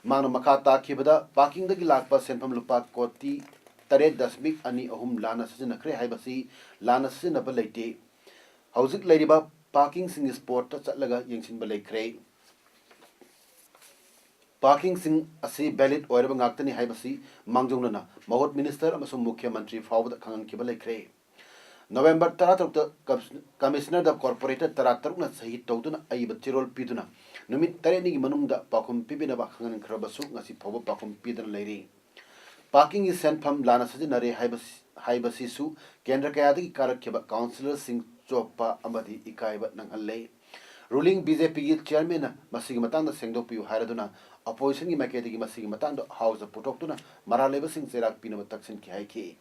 ꯃꯥꯅ ꯃꯈꯥ ꯇꯥꯈꯤꯕꯗ, ꯄꯥꯔꯀꯤꯡꯗꯒꯤ ꯂꯥꯛꯄ ꯁꯦꯟꯐꯝ ꯂꯨꯄꯥ ꯀꯣꯇꯤ ꯇꯔꯦꯠ ꯗꯁꯃꯤꯛ ꯑꯅꯤ ꯑꯍꯨꯝ ꯂꯥꯟꯅ ꯁꯤꯖꯤꯟꯅꯈ꯭ꯔꯦ ꯍꯥꯏꯕꯁꯤ ꯂꯥꯟꯅ ꯁꯤꯖꯤꯟꯅꯕ ꯂꯩꯇꯦ꯫ ꯍꯧꯖꯤꯛ ꯂꯩꯔꯤꯕ ꯄꯥꯔꯀꯤꯡꯁꯤꯡꯒꯤ spotꯇ ꯆꯠꯂꯒ ꯌꯦꯡꯁꯤꯟꯕ ꯂꯩꯈ꯭ꯔꯦ꯫ ꯄꯥꯔꯀꯤꯡꯁꯤꯡ ꯑꯁꯤ valid ꯑꯣꯏꯔꯕ ꯉꯥꯛꯇꯅꯤ ꯍꯥꯏꯕꯁꯤ ꯃꯥꯡꯖꯧꯅꯅ ꯃꯍꯨꯠ minister ꯑꯃꯁꯨꯡ ꯃꯨꯈ꯭ꯌ ꯃꯟꯇ꯭ꯔꯤ ꯐꯥꯎꯕꯗ ꯈꯪꯍꯟꯈꯤꯕ ꯂꯩꯈ꯭ꯔꯦ꯫ November ꯇꯔꯥꯇꯔꯨꯛꯇ ꯀꯝ-, commissionerꯗ corporator ꯇꯔꯥꯇꯔꯨꯛꯅ ꯁꯍꯤ ꯇꯧꯗꯨꯅ ꯑꯏꯕ ꯆꯦꯔꯣꯜ ꯄꯤꯗꯨꯅ ꯅꯨꯃꯤꯠ ꯇꯔꯦꯠꯅꯤꯒꯤ ꯃꯅꯨꯡꯗ ꯄꯥꯎꯈꯨꯝ ꯄꯤꯕꯤꯅꯕ ꯈꯪꯍꯟꯈ꯭ꯔꯕꯁꯨ ꯉꯁꯤ ꯐꯥꯎꯕ ꯄꯥꯎꯈꯨꯝ ꯄꯤꯗꯅ ꯂꯩꯔꯤ꯫ ꯄꯥꯔꯀꯤꯡꯒꯤ ꯁꯦꯟꯐꯝ ꯂꯥꯟꯅ ꯁꯤꯖꯤꯟꯅꯔꯦ ꯍꯥꯏꯕꯁꯤ-, ꯍꯥꯏꯕꯁꯤꯁꯨ ꯀꯦꯟꯗ꯭ꯔ ꯀꯌꯥꯗꯒꯤ ꯀꯥꯔꯛꯈꯤꯕ councillorꯁꯤꯡ ꯆꯣꯞꯄ ꯑꯃꯗꯤ ꯏꯀꯥꯏꯕ ꯅꯪꯍꯜꯂꯦ꯫ Ruling BJPꯒꯤ chairmanꯅ ꯃꯁꯤꯒꯤ ꯃꯇꯥꯡꯗ ꯁꯦꯡꯗꯣꯛꯄꯤꯌꯨ ꯍꯥꯏꯔꯗꯨꯅ oppositionꯒꯤ ꯃꯥꯏꯀꯩꯗꯒꯤ ꯃꯁꯤꯒꯤ ꯃꯇꯥꯡꯗ Houseꯇ ꯄꯨꯊꯣꯛꯇꯨꯅ ꯃꯔꯥꯜ ꯂꯩꯕꯁꯤꯡ ꯆꯩꯔꯥꯛ ꯄꯤꯅꯕ ꯇꯛꯁꯤꯟꯈꯤ ꯍꯥꯏꯈꯤ꯫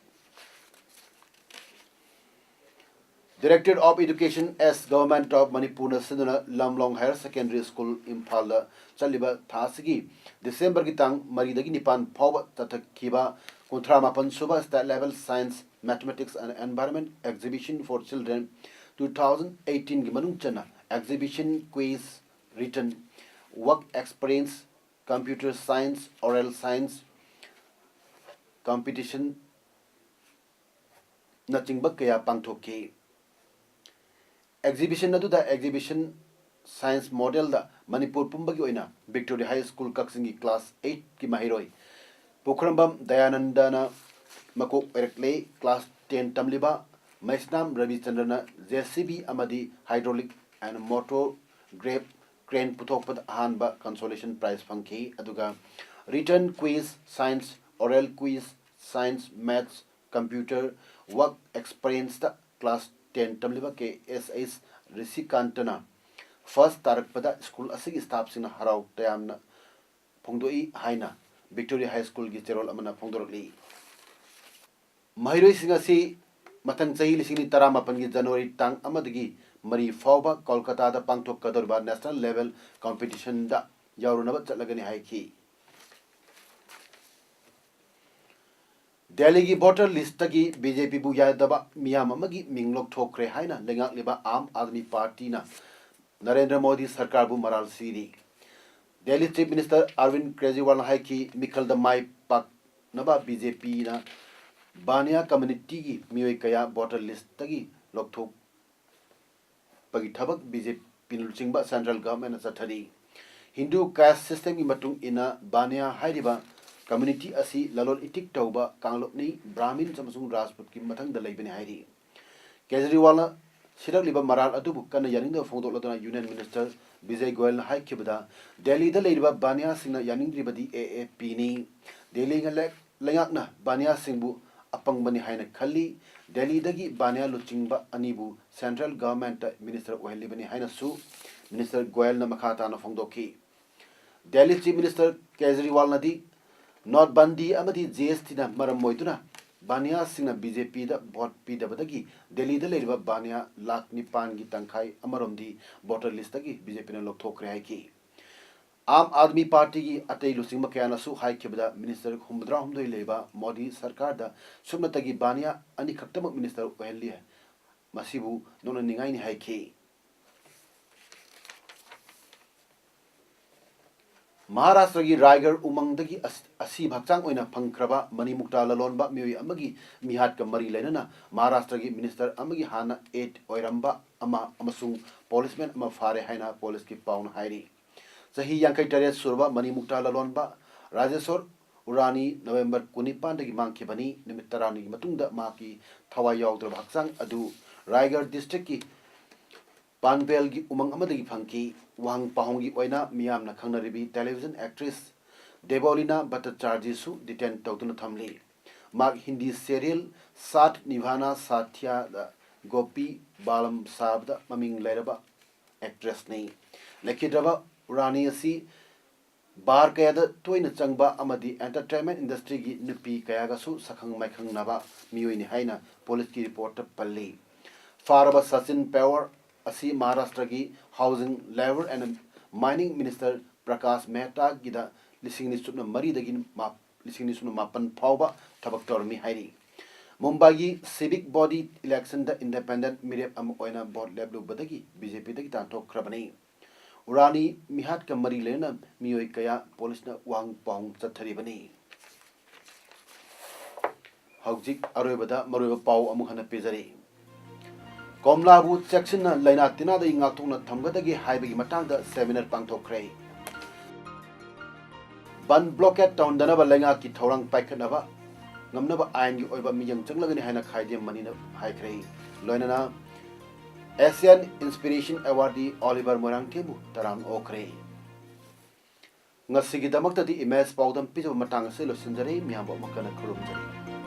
Directorate of Education, S Government of Manipurꯅ ꯁꯤꯟꯗꯨꯅ ꯂꯝꯂꯣꯡ Higher Secondary School, ꯏꯝꯐꯥꯜꯗ ꯆꯠꯂꯤꯕ ꯊꯥ ꯑꯁꯤꯒꯤ ꯗꯤꯁꯦꯝꯕꯔꯒꯤ ꯇꯥꯡ ꯃꯔꯤꯗꯒꯤ ꯅꯤꯄꯥꯟ ꯐꯥꯎꯕ ꯆꯠꯊꯈꯤꯕ ꯀꯨꯟꯊ꯭ꯔꯥ ꯃꯥꯄꯟ ꯁꯨꯕ State Level Science, Mathematics and Environment Exhibition for Children two thousand eighteenꯒꯤ ꯃꯅꯨꯡ ꯆꯟꯅ exhibition, quiz, written, work experience, computer science, oral science competition ꯅꯆꯤꯡꯕ ꯀꯌꯥ ꯄꯥꯡꯊꯣꯛꯈꯤ꯫ Exhibition ꯑꯗꯨꯗ exhibition science modelꯗ ꯃꯅꯤꯄꯨꯔ ꯄꯨꯝꯕꯒꯤ ꯑꯣꯏꯅ Victory High School ꯀꯛꯆꯤꯡꯒꯤ class eightꯀꯤ ꯃꯍꯩꯔꯣꯏ ꯄꯨꯈ꯭ꯔꯝꯕꯝ ꯗꯌꯥꯅꯟꯗꯅ ꯃꯀꯣꯛ ꯑꯣꯏꯔꯛꯂꯦ꯫ Class ten ꯇꯝꯂꯤꯕ ꯃꯩꯁꯅꯥꯝ ꯔꯕꯤꯆꯟꯗ꯭ꯔꯅ JCB ꯑꯃꯗꯤ hydraulic and motor grab crane ꯄꯨꯊꯣꯛꯄꯗ ꯑꯍꯥꯟꯕ consolation prize ꯐꯪꯈꯤ꯫ ꯑꯗꯨꯒ written quiz, science, oral quiz, science, maths, computer, work experienceꯇ class ten ꯇꯝꯂꯤꯕ KSH ꯔꯤꯁꯤꯀꯥꯟꯇꯅ first ꯇꯥꯔꯛꯄꯗ school ꯑꯁꯤꯒꯤ staffꯁꯤꯡꯅ ꯍꯔꯥꯎ ꯇꯌꯥꯝꯅ ꯐꯣꯡꯗꯣꯛꯏ ꯍꯥꯏꯅ Victory High Schoolꯒꯤ ꯆꯦꯔꯣꯜ ꯑꯃꯅ ꯐꯣꯡꯗꯣꯔꯛꯂꯤ꯫ ꯃꯍꯩꯔꯣꯏꯁꯤꯡ ꯑꯁꯤ ꯃꯊꯪ ꯆꯍꯤ ꯂꯤꯁꯤꯡ ꯑꯅꯤ ꯇꯔꯥꯃꯥꯄꯟꯒꯤ January ꯇꯥꯡ ꯑꯃꯗꯒꯤ ꯃꯔꯤ ꯐꯥꯎꯕ ꯀꯣꯜꯀꯇꯥꯗ ꯄꯥꯡꯊꯣꯛꯀꯗꯧꯔꯤꯕ national level competitionꯗ ꯌꯥꯎꯔꯨꯅꯕ ꯆꯠꯂꯒꯅꯤ ꯍꯥꯏꯈꯤ꯫ ꯗꯦꯜꯂꯤꯒꯤ voter listꯇꯒꯤ BJPꯕꯨ ꯌꯥꯗꯕ ꯃꯤꯌꯥꯝ ꯑꯃꯒꯤ ꯃꯤꯡ ꯂꯧꯊꯣꯛꯈ꯭ꯔꯦ ꯍꯥꯏꯅ ꯂꯩꯉꯥꯛꯂꯤꯕ ꯑꯥꯝ ꯑꯥꯗꯃꯤ ꯄꯥꯔꯇꯤꯅ ꯅꯔꯦꯟꯗ꯭ꯔ ꯃꯣꯗꯤ ꯁꯔꯀꯥꯔꯕꯨ ꯃꯔꯥꯜ ꯁꯤꯔꯤ꯫ ꯗꯦꯜꯂꯤ Chief Minister Arvind ꯀꯦꯖꯔꯤꯋꯥꯜꯅ ꯍꯥꯏꯈꯤ, ꯃꯤꯈꯜꯗ ꯃꯥꯏ ꯄꯥꯛꯅꯕ BJPꯅ ꯕꯥꯅꯤꯌꯥ communityꯒꯤ ꯃꯤꯑꯣꯏ ꯀꯌꯥ voter listꯇꯒꯤ ꯂꯧꯊꯣꯛ ꯄꯒꯤ ꯊꯕꯛ BJPꯅ ꯂꯨꯆꯤꯡꯕ central governmentꯅ ꯆꯠꯊꯔꯤ꯫ Hindu caste systemꯒꯤ ꯃꯇꯨꯡ ꯏꯟꯅ ꯕꯥꯅꯤꯌꯥ ꯍꯥꯏꯔꯤꯕ community ꯑꯁꯤ ꯂꯂꯣꯟ ꯏꯇꯤꯛ ꯇꯧꯕ ꯀꯥꯡꯂꯨꯞꯅꯤ, Brahmins ꯑꯃꯁꯨꯡ ꯔꯥꯖꯄꯨꯠꯀꯤ ꯃꯊꯪꯗ ꯂꯩꯕꯅꯤ ꯍꯥꯏꯔꯤ꯫ ꯀꯦꯖꯔꯤꯋꯥꯜꯅ ꯁꯤꯔꯛꯂꯤꯕ ꯃꯔꯥꯜ ꯑꯗꯨꯕꯨ ꯀꯟꯅ ꯌꯥꯅꯤꯡꯗꯕ ꯐꯣꯡꯗꯣꯛꯂꯗꯨꯅ Union Minister ꯕꯤꯖꯌ ꯒꯣꯌꯜꯅ ꯍꯥꯏꯈꯤꯕꯗ, ꯗꯦꯜꯂꯤꯗ ꯂꯩꯔꯤꯕ ꯕꯥꯅꯤꯌꯥꯁꯤꯡꯅ ꯌꯥꯅꯤꯡꯗ꯭ꯔꯤꯕꯗꯤ AAPꯅꯤ꯫ ꯗꯦꯜꯂꯤ ꯂꯩ-, ꯂꯩꯉꯥꯛꯅ ꯕꯥꯅꯤꯌꯥꯁꯤꯡꯕꯨ ꯑꯄꯪꯕꯅꯤ ꯍꯥꯏꯅ ꯈꯜꯂꯤ꯫ ꯗꯦꯜꯂꯤꯗꯒꯤ ꯕꯥꯅꯤꯌꯥ ꯂꯨꯆꯤꯡꯕ ꯑꯅꯤꯕꯨ central governmentꯇ minister ꯑꯣꯏꯍꯜꯂꯤꯕꯅꯤ ꯍꯥꯏꯅꯁꯨ Minister ꯒꯣꯌꯜꯅ ꯃꯈꯥ ꯇꯥꯅ ꯐꯣꯡꯗꯣꯛꯈꯤ꯫ ꯗꯦꯜꯂꯤ Chief Minister ꯀꯦꯖꯔꯤꯋꯥꯜꯅꯗꯤ ꯅꯣꯠꯕꯟꯗꯤ ꯑꯃꯗꯤ GSTꯅ ꯃꯔꯝ ꯑꯣꯏꯗꯨꯅ ꯕꯥꯅꯤꯌꯥꯁꯤꯡꯅ ꯕꯤ ꯖꯦ ꯄꯤꯗ ꯚꯣꯠ ꯄꯤꯗꯕꯗꯒꯤ ꯗꯦꯜꯂꯤꯗ ꯂꯩꯔꯤꯕ ꯕꯥꯅꯤꯌꯥ ꯂꯥꯈ ꯅꯤꯄꯥꯟꯒꯤ ꯇꯪꯈꯥꯏ ꯑꯃꯔꯣꯝꯗꯤ ꯚꯣꯇꯔ ꯂꯤꯁꯇꯒꯤ ꯕꯤ ꯖꯦ ꯄꯤꯅ ꯂꯧꯊꯣꯛꯈ꯭ꯔꯦ ꯍꯥꯏꯈꯤ꯫ ꯑꯥꯝ ꯑꯥꯗꯃꯤ ꯄꯥꯔꯇꯤꯒꯤ ꯑꯇꯩ ꯂꯨꯆꯤꯡꯕ ꯀꯌꯥꯅꯁꯨ ꯍꯥꯏꯈꯤꯕꯗ ꯃꯤꯅꯤꯁꯇꯔ ꯍꯨꯝꯐꯨꯇꯔꯥꯍꯨꯝꯗꯣꯏ ꯂꯩꯕ ꯃꯣꯗꯤ ꯁꯔꯀꯥꯔꯗ ꯁꯨꯞꯅꯇꯒꯤ ꯕꯥꯅꯤꯌꯥ ꯑꯅꯤꯈꯛꯇꯃꯛ ꯃꯤꯅꯤꯁꯇꯔ ꯑꯣꯏꯍꯜꯂꯤ꯫ ꯃꯁꯤꯕꯨ ꯅꯣꯛꯅꯅꯤꯡꯉꯥꯏꯅꯤ ꯍꯥꯏꯈꯤ꯫ ꯃꯍꯥꯔꯥꯁꯇ꯭ꯔꯒꯤ ꯔꯥꯏꯒꯔ ꯎꯃꯪꯗꯒꯤ ꯑꯁ-, ꯑꯁꯤꯕ ꯍꯛꯆꯥꯡ ꯑꯣꯏꯅ ꯐꯪꯈ꯭ꯔꯕ ꯃꯅꯤꯃꯨꯛꯇꯥ ꯂꯂꯣꯟꯕ ꯃꯤꯑꯣꯏ ꯑꯃꯒꯤ ꯃꯤꯍꯥꯠꯀ ꯃꯔꯤ ꯂꯩꯅꯅ ꯃꯍꯥꯔꯥꯁꯇ꯭ꯔꯒꯤ ꯃꯤꯅꯤꯁꯇꯔ ꯑꯃꯒꯤ ꯍꯥꯟꯅ ꯑꯦꯗ ꯑꯣꯏꯔꯝꯕ ꯑꯃ ꯑꯃꯁꯨꯡ ꯄꯣꯂꯤꯁꯃꯦꯟ ꯑꯃ ꯐꯥꯔꯦ ꯍꯥꯏꯅ ꯄꯣꯂꯤꯁꯀꯤ ꯄꯥꯎꯅ ꯍꯥꯏꯔꯤ꯫ ꯆꯍꯤ ꯌꯥꯡꯈꯩꯇꯔꯦꯠ ꯁꯨꯔꯕ ꯃꯅꯤꯃꯨꯛꯇꯥ ꯂꯂꯣꯟꯕ ꯔꯥꯖꯦꯁꯣꯔ ꯎꯔꯥꯅꯤ ꯅꯕꯦꯝꯕꯔ ꯀꯨꯟꯅꯤꯄꯥꯟꯗꯒꯤ ꯃꯥꯡꯈꯤꯕꯅꯤ꯫ ꯅꯨꯃꯤꯠ ꯇꯔꯥꯅꯤꯒꯤ ꯃꯇꯨꯡꯗ ꯃꯍꯥꯛꯀꯤ ꯊꯋꯥꯏ ꯌꯥꯎꯗ꯭ꯔꯕ ꯍꯛꯆꯥꯡ ꯑꯗꯨ ꯔꯥꯏꯒꯔ ꯗꯤꯁꯇ꯭ꯔꯤꯛꯀꯤ ꯄꯥꯟꯕꯦꯜꯒꯤ ꯎꯃꯪ ꯑꯃꯗꯒꯤ ꯐꯪꯈꯤ꯫ ꯋꯥꯍꯪ ꯄꯥꯎꯍꯪꯒꯤ ꯑꯣꯏꯅ ꯃꯤꯌꯥꯝꯅ ꯈꯪꯅꯔꯤꯕꯤ ꯇꯦꯂꯤꯚꯤꯖꯟ ꯑꯦꯛꯇ꯭ꯔꯦꯁ ꯗꯦꯕꯣꯂꯤꯅꯥ ꯚꯠꯇꯆꯥꯔꯖꯤꯁꯨ ꯗꯤꯇꯦꯟ ꯇꯧꯗꯨꯅ ꯊꯝꯂꯤ꯫ ꯃꯍꯥꯛ ꯍꯤꯟꯗꯤ ꯁꯦꯔꯤꯌꯦꯜ ꯁꯥꯠ ꯅꯤꯚꯥꯅꯥ ꯁꯥꯊ꯭ꯌꯥꯗ ꯒꯣꯄꯤ ꯕꯥꯂꯝ ꯁꯥꯕꯗ ꯃꯃꯤꯡ ꯂꯩꯔꯕ ꯑꯦꯛꯇ꯭ꯔꯦꯁꯅꯤ꯫ ꯂꯩꯈꯤꯗ꯭ꯔꯕ ꯎꯔꯥꯅꯤ ꯑꯁꯤ ꯕꯥꯔ ꯀꯌꯥꯗ ꯇꯣꯏꯅ ꯆꯪꯕ ꯑꯃꯗꯤ ꯑꯦꯟꯇꯔꯇꯦꯟꯃꯦꯟ ꯏꯟꯗꯁꯇ꯭ꯔꯤꯒꯤ ꯅꯨꯄꯤ ꯀꯌꯥꯒꯁꯨ ꯁꯛꯈꯪ ꯃꯥꯏꯈꯪꯅꯕ ꯃꯤꯑꯣꯏꯅꯤ ꯍꯥꯏꯅ ꯄꯨꯂꯤꯁꯀꯤ ꯔꯤꯄꯣꯔꯠꯇ ꯄꯜꯂꯤ꯫ ꯐꯥꯔꯕ ꯁꯆꯤꯟ ꯄꯋꯥꯔ ꯑꯁꯤ ꯃꯍꯥꯔꯥꯁꯇ꯭ꯔꯒꯤ housing, labour and mining minister Prakash ꯃꯦꯍꯇꯥꯒꯤꯗ ꯂꯤꯁꯤꯡ ꯑꯅꯤ ꯁꯨꯞꯅ ꯃꯔꯤꯗꯒꯤ ꯃꯥ-, ꯂꯤꯁꯤꯡ ꯑꯅꯤ ꯁꯨꯞꯅ ꯃꯥꯄꯟ ꯐꯥꯎꯕ ꯊꯕꯛ ꯇꯧꯔꯝꯃꯤ ꯍꯥꯏꯔꯤ꯫ ꯃꯨꯝꯕꯥꯏꯒꯤ ꯁꯤꯚꯤꯛ ꯕꯣꯗꯤ ꯏꯂꯦꯛꯁꯟꯗ ꯏꯟꯗꯤꯄꯦꯟꯗꯦꯟꯠ ꯃꯤꯔꯦꯞ ꯑꯃ ꯑꯣꯏꯅ ꯚꯣꯠ ꯂꯦꯞꯂꯨꯕꯗꯒꯤ ꯕꯤ ꯖꯦ ꯄꯤꯗꯒꯤ ꯇꯥꯟꯊꯣꯛꯈ꯭ꯔꯕꯅꯤ꯫ ꯎꯔꯥꯅꯤ ꯃꯤꯍꯥꯠꯀ ꯃꯔꯤ ꯂꯩꯅꯅ ꯃꯤꯑꯣꯏ ꯀꯌꯥ ꯄꯨꯂꯤꯁꯅ ꯋꯥꯍꯪ ꯄꯥꯎꯍꯪ ꯆꯠꯊꯔꯤꯕꯅꯤ꯫ ꯍꯧꯖꯤꯛ ꯑꯔꯣꯏꯕꯗ ꯃꯔꯨꯑꯣꯏꯕ ꯄꯥꯎ ꯑꯃꯨꯛ ꯍꯟꯅ ꯄꯤꯖꯔꯤ꯫ ꯀꯣꯝꯂꯥꯕꯨ ꯆꯦꯛꯁꯤꯟꯅ ꯂꯥꯏꯅꯥ ꯇꯤꯟꯅꯥꯗꯒꯤ ꯉꯥꯛꯊꯣꯛꯅ ꯊꯝꯒꯗꯒꯦ ꯍꯥꯏꯕꯒꯤ ꯃꯇꯥꯡꯗ ꯁꯦꯃꯤꯅꯥꯔ ꯄꯥꯡꯊꯣꯛꯈ꯭ꯔꯦ꯫ ꯕꯟ ꯕ꯭ꯂꯣꯀꯦꯠ ꯇꯧꯍꯟꯗꯅꯕ ꯂꯩꯉꯥꯛꯀꯤ ꯊꯧꯔꯥꯡ ꯄꯥꯏꯈꯠꯅꯕ ꯉꯝꯅꯕ ꯑꯥꯏꯟꯒꯤ ꯑꯣꯏꯕ ꯃꯤꯠꯌꯦꯡ ꯆꯪꯂꯒꯅꯤ ꯍꯥꯏꯅ ꯈꯥꯏꯗꯦꯝ ꯃꯅꯤꯅ ꯍꯥꯏꯈ꯭ꯔꯦ꯫ ꯂꯣꯏꯅꯅ ꯑꯦꯁꯤꯌꯥꯟ ꯏꯟꯁꯄꯤꯔꯦꯁꯟ ꯑꯦꯋꯥꯔꯗꯤ ꯑꯣꯂꯤꯚꯔ ꯃꯣꯏꯔꯥꯡꯊꯦꯝꯕꯨ ꯇꯔꯥꯝꯅ ꯑꯣꯛꯈ꯭ꯔꯦ꯫ ꯉꯁꯤꯒꯤꯗꯃꯛꯇꯗꯤ ꯏꯃꯦꯖ ꯄꯥꯎꯗꯝ ꯄꯤꯖꯕ ꯃꯇꯥꯡ ꯑꯁꯤ ꯂꯣꯏꯁꯤꯟꯖꯔꯦ꯫ ꯃꯤꯌꯥꯝꯕꯨ ꯑꯃꯨꯛ ꯍꯟꯅ ꯈꯨꯔꯨꯝꯖꯔꯤ꯫